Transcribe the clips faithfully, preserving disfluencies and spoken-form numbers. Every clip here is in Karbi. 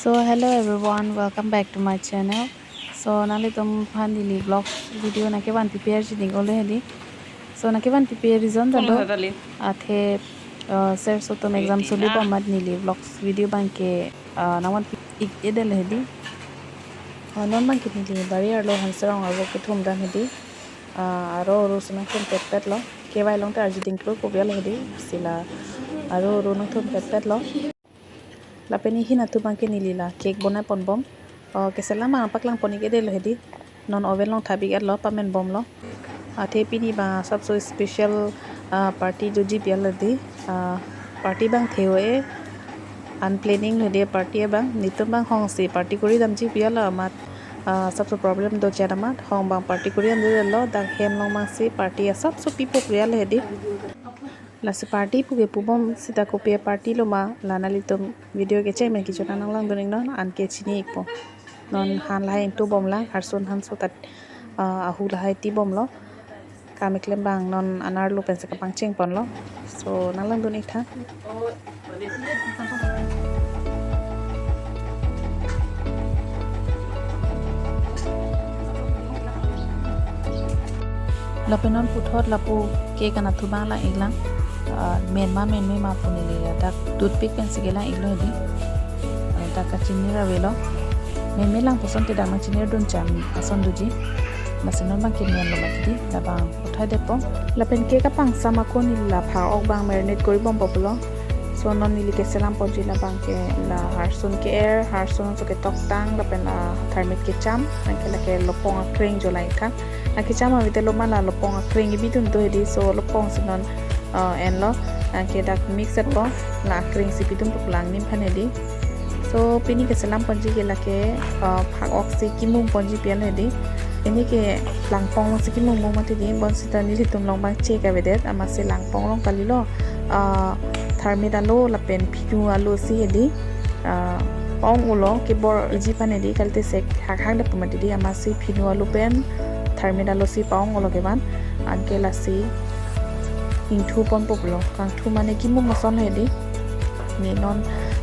So hello everyone, welcome back to my channel. So nanglitum aphan neli vlog video nangkevan pipi arjiding olo hedi. So nangkevan pipi reason ta do. Kung tali. Athe uh, sir atum exam suli bom amat neli vlogs video abangke uh, nangvan pi-, ik edel hedi. Uh, non abangke neli bari arlo Hanserong arvo kethum dam hedi. Uh, aro aro si nangthum petpet lo. Kevai along ta arjiding klo kobial hedi. Sila aro aro nangthum petpet lo. Lapen ne hin atum abangke neli la cake bonai pon bom. Oh, keselam abang paklang pon ik edel hedi. Non oven along thap ik etlo, pamen bom lo. Athe pini abang asapso special uh, party doji pial hedi. Uh, party abang theo e. Unplanning hedi party abang. Netum abang hong si party kori damji pial amat. Uh, asapso problem do chan amat. Hong abang party kori damji lo. Dak hem along abang si party asapso pipo pial hedi. Lasi party puke pubom sita kopi party lo ma la nanglitum video kecheng pen kejut an nanglang dun iknon anke chini ikpo. Non han lahai ingtu bom lang, harsun hanso tat uh, ahu lahai ti bom lo. Kam keklem abang non anerlo pensi kapangcheng pon lo. So nanglang dun ik tha. Lapen non puthot lapu cake anatthu abang lang ik lang. Ah, men ma men me ma pu neli ladak toothpick pensi kelang iklo hedi. Ah, dak kachinir avelo. Men me lang pu ason te dak nangchinir dun cham ason doji. Lasi non abangke men lo mati di, labang uthai detpo. Lapen cake kapangsam ako neli la phak ok abang marinate kori bompo pulo. So non neli keselam ponji labangke la harsun ke-er, harsun so ketoktang, lapen la tharmit kecham, anke lake lopong akreng jolang ik tha. La kecham avete lo ma la lopong akreng kebidun do hedi, so lopong si non uh, enlo, anke dak mix etpo, la akreng si pidunpo lang nim aphan hedi. So pini keselam ponji ke lake uh, phak ok si kimung ponji pial hedi. Pini ke langpong si kimung mung mati di, bonsita nelitum along abang cake avedet, amatsi langpong along kalilo. Uh, tharmit alo lapen phinu alo si hedi. Uh, ong ulo kebor iji aphan hedi, kalite sek hak hak detpo mati di, amatsi phinu alo pen tharmit alo si pa-ong ulo kevan. Anke lasi ingthu ponpo pulo. Kangthu mane kimung ason hedi. Ne non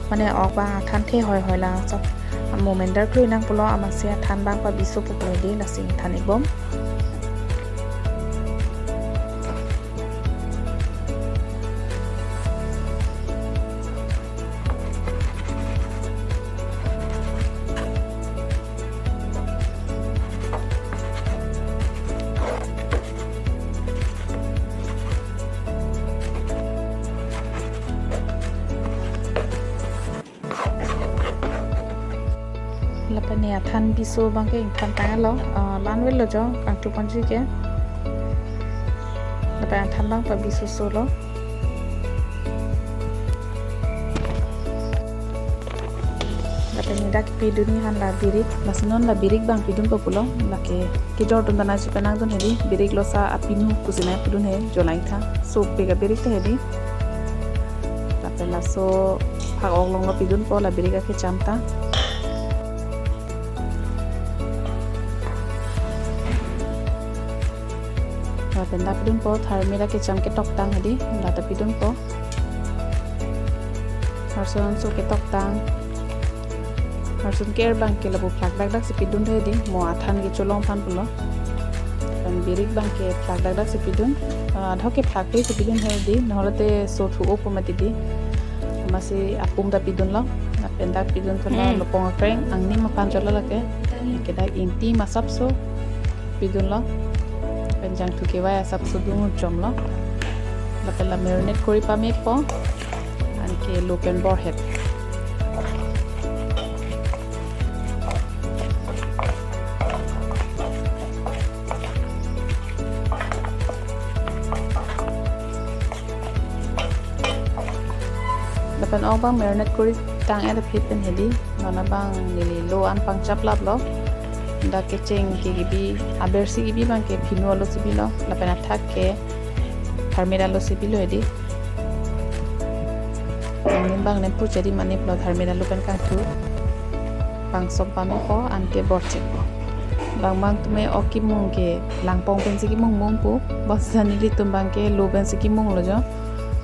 mane ok abang athan the hoi hoi lang asap. Amo mender klui nang pulo, amatsi athan abang pabisopo pulo hedi, lasi ingthan ik bom. Lapen ne athan biso abangke ingthan tanglo, ah, la-an avelo jo, kangthu ponji ke. Lapen athan abang pabisoso lo. Lapen ne dak pidun ni han la birik, lasi non la birik abang pidunpo pulo, lake kejor atum ta nangsi penang dun hedi, birik losa apinu pusi nangpidun he, jolang ik tha, sopik abirik ta hedi. Lapen laso phak ok along lo pidunpo la birik akecham ta. Lapen dak pidunpo tharmit akecham ketoktang hedi, dak ta pidunpo. Harsun so ketoktang. Harsun ke-er abangke lapu phlak dak dak si pidun hedi, mo athan kecholong aphan pulo. Lapen birik abangke phlak dak dak si pidun. Ah, adhok ke phlak pe si pidun hedi, nahorate so thu-opo mati di. Amatsi apum ta pidunlo. Lapen dak pidun thon la, hmm, lopong akreng, angnim aphan chotlo lake. Ke dak ingti asapso pidunlo. Lapen jangthu kevai asapso dun chomlo. Lapen la marinate kori pamekpo. Anke lo pen borhet. Lapen ok abang marinate kori tang-et aphi pen hedi, non abang neli lo an pangchaplaplo. Dak kecheng ke kebi, aber si kebi abangke phinu alo si bilo, lapen athak ke tharmit alo si bilo hedi. Angnim abang nempu chedi mane pulo tharmit alo pen kangthu. Pangsong pamekpo, anke borchekpo. Bang bang atum e ok kimung ke langpong pensi kimung mung pu. Bonsita nelitum abangke lo pensi kimunglo jo.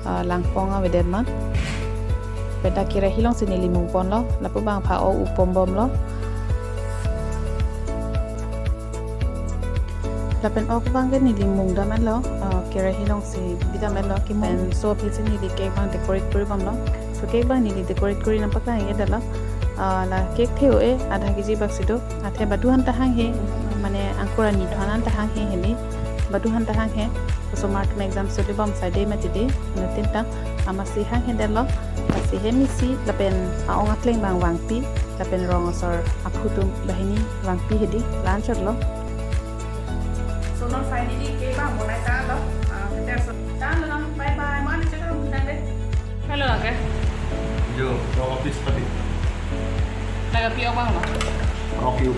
Ah, langpong avedet amat. Lapen dak kerahi alongsi neli mungponlo, lapu abang phak-ok upom bomlo. Lapen ok abang ke neli mungdam etlo, ah, kerahi alongsi bidam etlo, kimung. Lapen so aphi si neli cake abang decorate kori bomlo. So cake abang neli decorate kori nangpaklang-ik detlo. Ah, la cake the-o-e, adha kg bak si do. Athe badu aphan ta hanghe, mane angkur ani do aphan ta hanghe hedi, badu aphan ta hanghe. Osomar atum exam soli bom asai de mati de, anuttin ta amatsi hanghe detlo, lasi hem isi, lapen a-ong akleng abang vangpi, lapen rong asor aphu atum banghini vangpi hedi, la-anchotlo. So non finally cake abang bonai ta lo, ah, kita so, ta lo nang, bye bye, mane chekang nang de. Hello, lake. Jo, rong office pati. Lake pi-ok abang lo. Oke.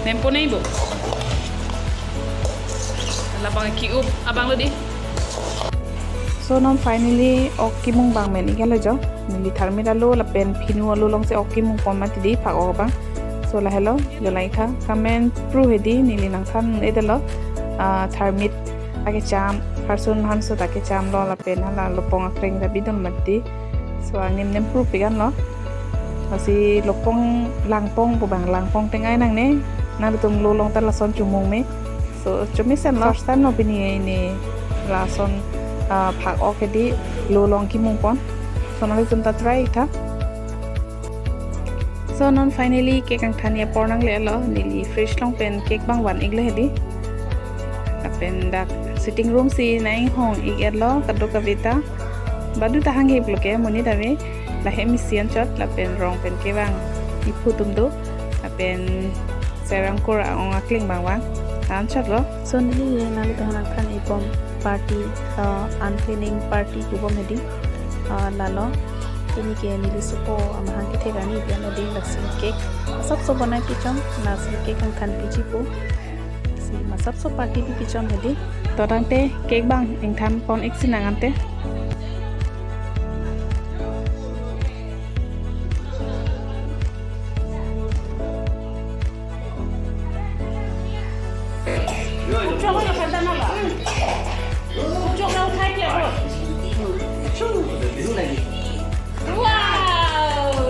Nempo nai bo. Labang ki-up abang lo di. So non finally ok kimung abang men-ik lo jo. Neli tharmit alo lapen phinu alo alongsi ok kimung pon mati di phak-ok abang. So lahelo, jo lai tha. Kamen pru hedi neli nangthan-et detlo. Ah, tharmit akecham, harsun hanso ta kecham lo lapen hala lopong akreng ta bidun mati. So angnim nem pru pigan lo. Lasi lopong langpong pu abang langpong tengai nangne. Nangtum lo along ta lason chomong me. So chomisen lo. First time lo pini ne lason, ah, phak-ok hedi lo along kimung pon. So nanglitum ta try tha. So non finally cake angthan apor nanglelo, neli fridge along pen cake abang van-ik lo hedi. Lapen dak sitting room si nang-inghong-ik etlo kadokave ta. Badu ta hanghe pulo ke monit ave, la hem isi anchot lapen rong pen kevang iphu atum do. Lapen ser angkur a-ong akleng abang vang, la-anchotlo. So neli nanglitum aphan nangthan-ik bom party, uh, unplanning party pu bom hedi. Uh, lalo, pini ke neli sopo amahang kethe arni pi-an hedi, lasi cake masapso bonai pichom, lasi cake angthan piji pu. Si masapso party pi pichom hedi. To tangte cake abang ingthan pon-ik si nang ante. Wow!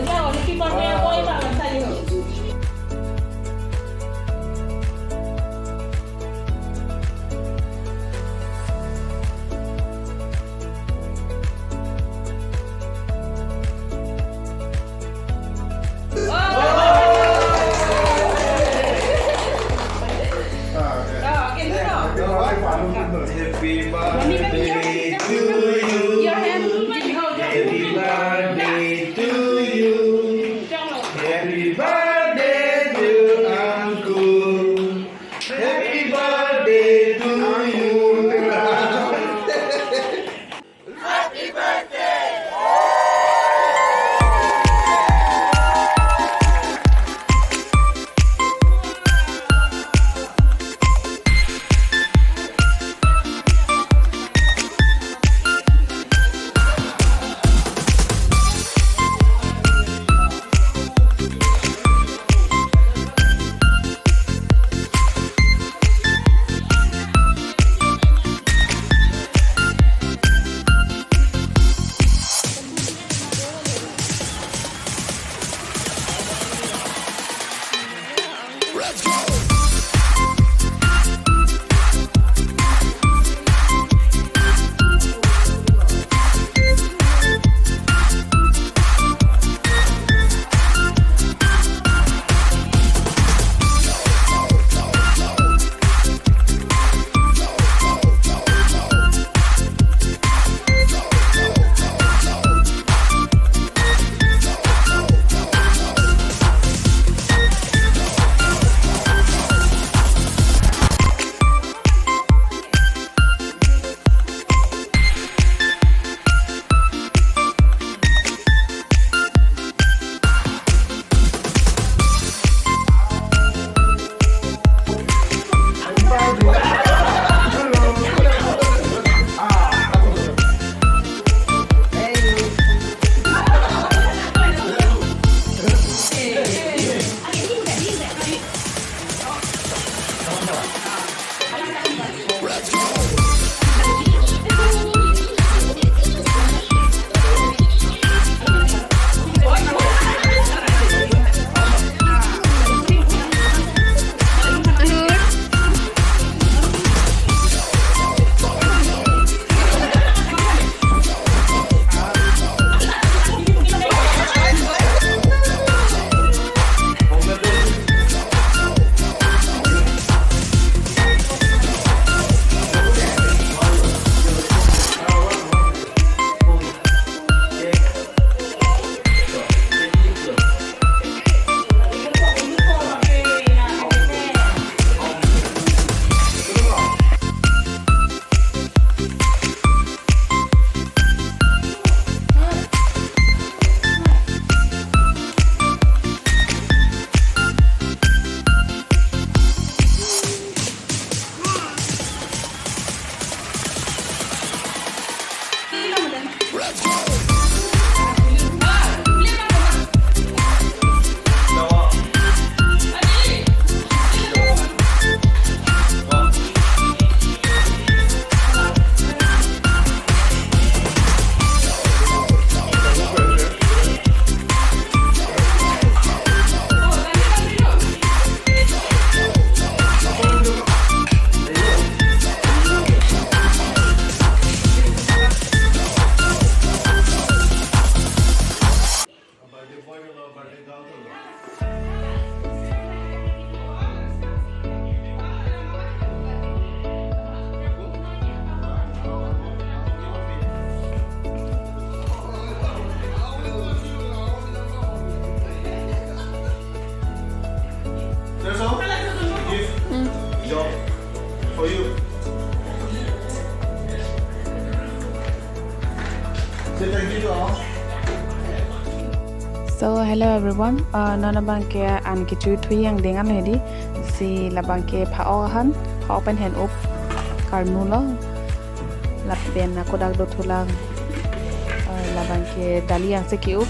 There's all gift job for you. Say thank you to all. So, hello everyone. Uh, non abangke an kecho thuji angdeng an hedi. Si labangke pha-ok ahan, pha-ok pen hen-up karnu lo. Lapen ako dak dothulang, uh, labangke dali angse ke-up.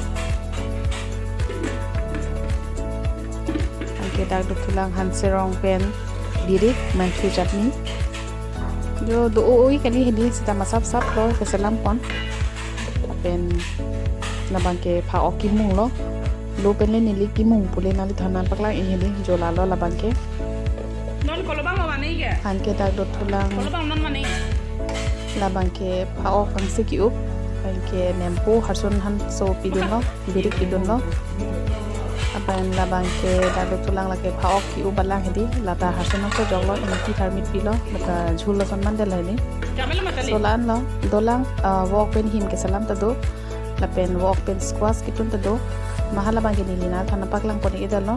Anke dak dothulang hanserong pen birik, manthu chutney. Jo do-o-oi kali hedi seta masap sap lo keselam pon. Lapen labangke pha-ok kimung lo. Lo pen le neli kimung pule nangliphan nangpaklang-ik hedi, jo lalo labangke. Non kolobang lo mane ke? Anke dak dothulang. Kolobang non mane? Labangke pha-ok angse ke-up. Anke nempo harsun hanso pidun lo, birik pidun lo. Lapen labangke dak dothulang lake pha-ok ke-up alang hedi. Lata harsun hanso jok lo, ingti tharmit pilo, lata jhul lo son mandel hedi. Kamelo matali? So la-an lo, dolang, ah, wok pen him keselam ta do. Lapen wok pen squash kitun ta do. Maha labangke neli nangliphan nangpaklang pon-ik dalo.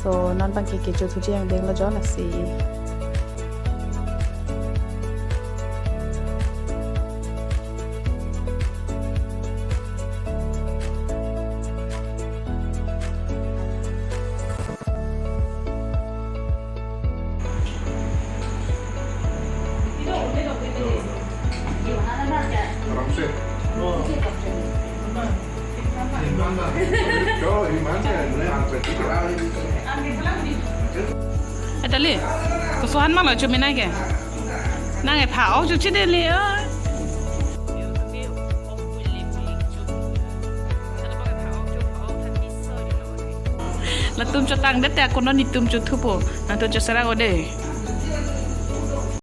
So non abangke kecho thuji angdeng lo jo lasi. Atali, kosohan ma lo chomina ke? Nang e pha-ok chu chideli, oi. Latum chotang det te akono nitum chothupo. Nangtum chosarang ode.